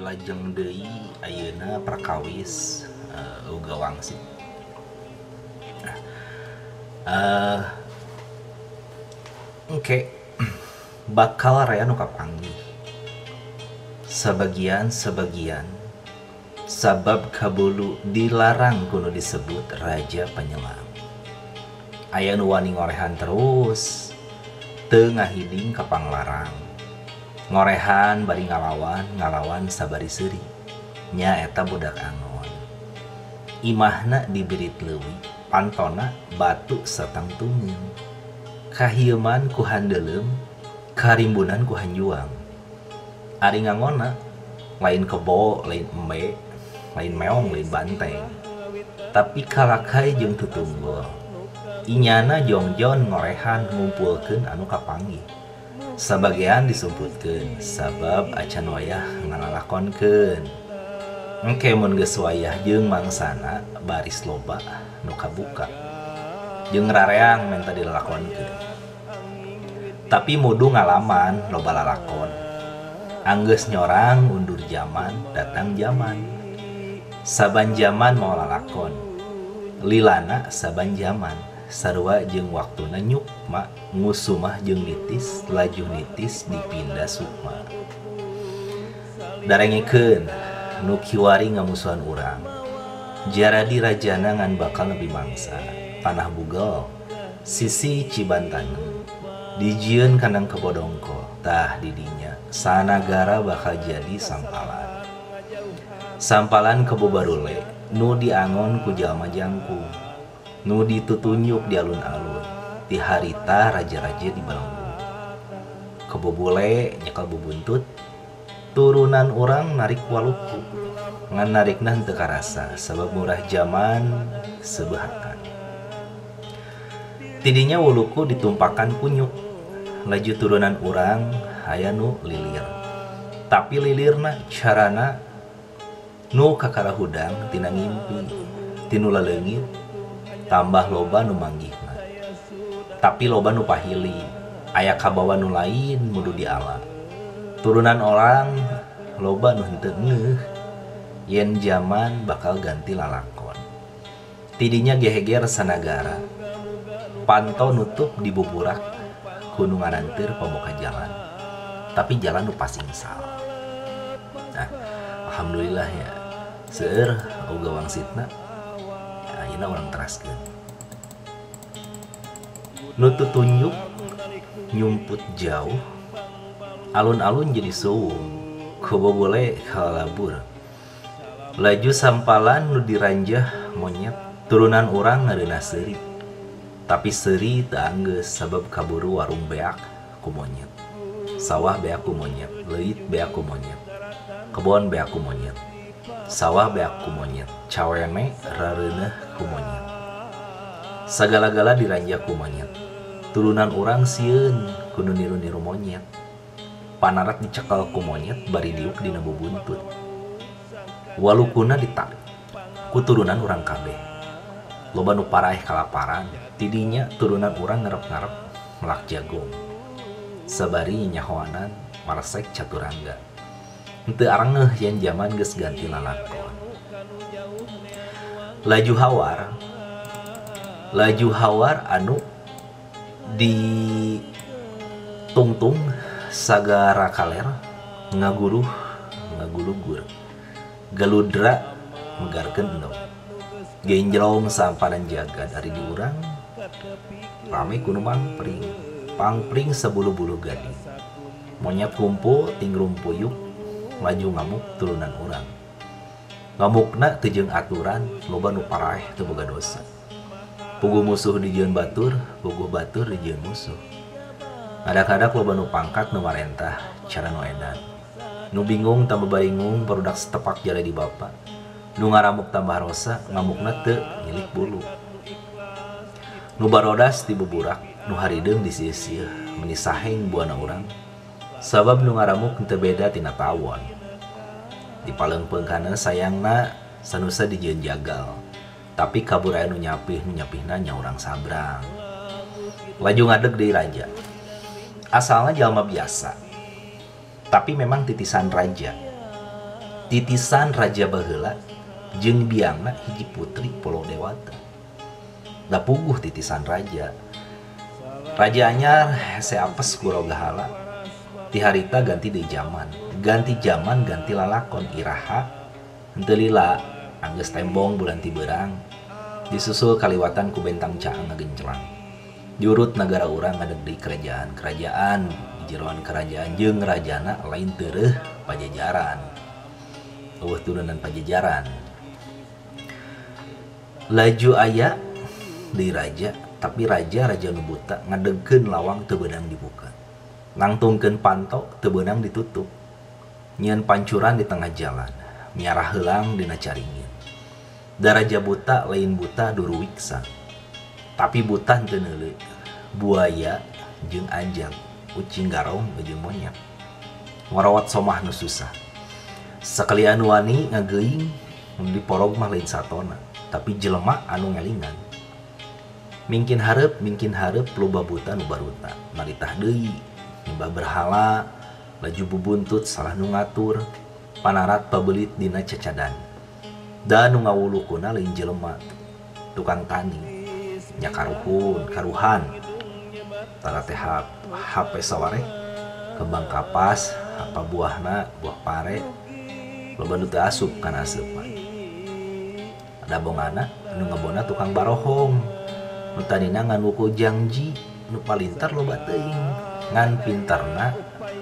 Dilajeng deui ayeuna perkawis uga wangsit. Nah, engke bakal rea nu kapanggih. Sebagian-sebagian sabab kabulu dilarang kuno disebut raja penyelam. Aya nu wani ngorehan terus teu ngahiding ka panglarang. Ngorehan bari ngalawan, ngalawan sabari seuri. Nya eta budak angon. Imahna dibirit leuwi, pantona batu satangtungeun. Kahieuman ku handeuleum, karimbunan ku hanjuang. Ari ngangonna lain kebo, lain embe, lain meong, lain banteng. Tapi kalakai jeung tutunggul. Inyana jongjon ngorehan ngumpulkeun anu kapanggih. Sabagean disumputkeun sabab acan wayah ngalalakonkeun. Engke mun geus wayah jeung mangsana baris loba nu kabuka. Jeung rareang menta dilalakonkeun. Tapi mudu ngalaman loba lalakon. Anggeus nyorang undur jaman datang jaman. Saban jaman mau lalakon. Lilana saban jaman. Sarua jeung waktuna nyukma ngusumah jeung nitis laju nitis dipindah sukma. Darengekeun nu kiwari ngamusuhan urang. Jaradi rajana ngan bakal nepi mangsa. Tanah bugel sisi Cibantaneung. Dijieun kandang kebo dongkol. Tah didinya sanagara bakal jadi sampalan. Sampalan kebo barule nu diangon ku jalma jangkung. Nu ditutunyuk di alun-alun. Ti harita raja-raja di balenggu. Kebo bule nyekel bubuntut. Turunan urang narik waluku. Ngan narikna henteu karasa sabab murah jaman sebehakan. Tidinya wuluku ditumpakan kunyuk. Laju turunan urang aya nu lilir. Tapi lilirna carana nu kakara hudang tina ngimpi, tinu laleungit, tambah loba nu manggihna. Tapi loba nu pahili, aya kabawa nu lain mudu diala. Turunan orang loba nu henteu ngeuh yen jaman bakal ganti lalakon. Tidinya geheger sanagara. Panto nutup di buburak kudu ngaranteur pamuka jalan. Tapi jalan nu pasingsal. Nah, alhamdulillah ya. Seueur uga wangsitna. Ayeuna urang teraskeun. Nu tutunjuk nyumput jauh, alun-alun jadi suwung, kebo bule kalabur. Laju sampalan nu diranjah monyet, turunan urang ngareunah seuri. Tapi seuri teu anggeus sabab kaburu warung beak ku monyet. Sawah beak ku monyet, leuit beak ku monyet, kebon beak ku monyet. Sawah beak ku monyet, cawene rareuneuh ku monyet. Sagala-gala diranjah ku monyet. Turunan urang sieun kudu niru-niru monyet. Panarak dicekel ku monyet bari diuk dina bubuntut. Walukuna ditarik ku turunan urang kabeh. Loba nu paraeh kalaparan, tidinya turunan urang ngarep-ngarep melak jagung. Sabari nyahoanan maresek caturangga. Henteu arengeuh yen jaman geus ganti lalakon. Laju hawar anu ditungtung sagara kaler ngaguruh ngagulugur. Galudra megarkeun endog. Genjrong samparan jagat ari di urang rame kudu mangpring. Pangpring sabulu-bulu gading. Monyet kumpul tingrum puyuh laju ngamuk turunan urang. Ngamukna teu jeung aturan, loba nu paraeh teu boga dosa. Puguh musuh dijieun batur, puguh batur dijieun musuh. Ngadak-ngadak loba nu pangkat nu marentah cara nu edan. Nu bingung tambah baringung barudak setepak jare di bapa. Nu ngaramuk tambah rosa, ngamukna teu ngilik bulu. Nu barodas dibuburak, nu harideung disieusieun, meuni saheng buana urang. Sabab nu ngaramuk henteu beda tina tawon. Dipaleungpeungkana sayangna sanusa dijieun jagal. Tapi kabur aya nu nyapih, nu nyapihna nya urang sabrang. Laju ngadeg deui raja. Asalna jalma biasa. Tapi memang titisan raja. Titisan raja baheula jeung biangna hiji putri Pulau Dewata. Da puguh titisan raja. Raja anyar hese apes ku rogahala. Ti harita ganti deui jaman. Ganti jaman ganti lalakon iraha henteu lila anggeus tembong bulan ti beurang disusul kaliwatan ku bentang caang ngagencelang. Diurut nagara urang ngadeg deui kerajaan-kerajaan di jeroan kerajaan jeung rajana lain tereuh Pajajaran. Eueuh turunan Pajajaran. Laju aya deui raja, tapi raja-raja nu buta ngadegkeun lawang teu beunang dibuka. Nangtungkeun panto teu beunang ditutup. Nyieun pancuran di tengah jalan, miarah heulang dina caringin. Da raja buta lain buta duruwiksa. Tapi buta henteu neuleu. Buaya jeung anjang, ucing garong jeung monyet. Ngarawat somah nu susah. Sakali anu wani ngageuing nu diporog mah lain satona, tapi jelema anu ngelingan. Mingkin hareup loba buta nu baruta, naritah deui, nyembah berhala, laju bubuntut salah nu ngatur, panarat pabelit dina cacadan. Da nu ngawulukuna lain jelema, tukang tani, nya karuhun, karuhan. Tara teh HP saware, kembang kapas, apa buahna, buah pare, loba nu teu asup kana aseupan. Ada bongana nu ngebona tukang barohong. Nu tadina ngan wuku jangji, nu palintar loba teuing, ngan pintarna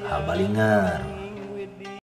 habalingar.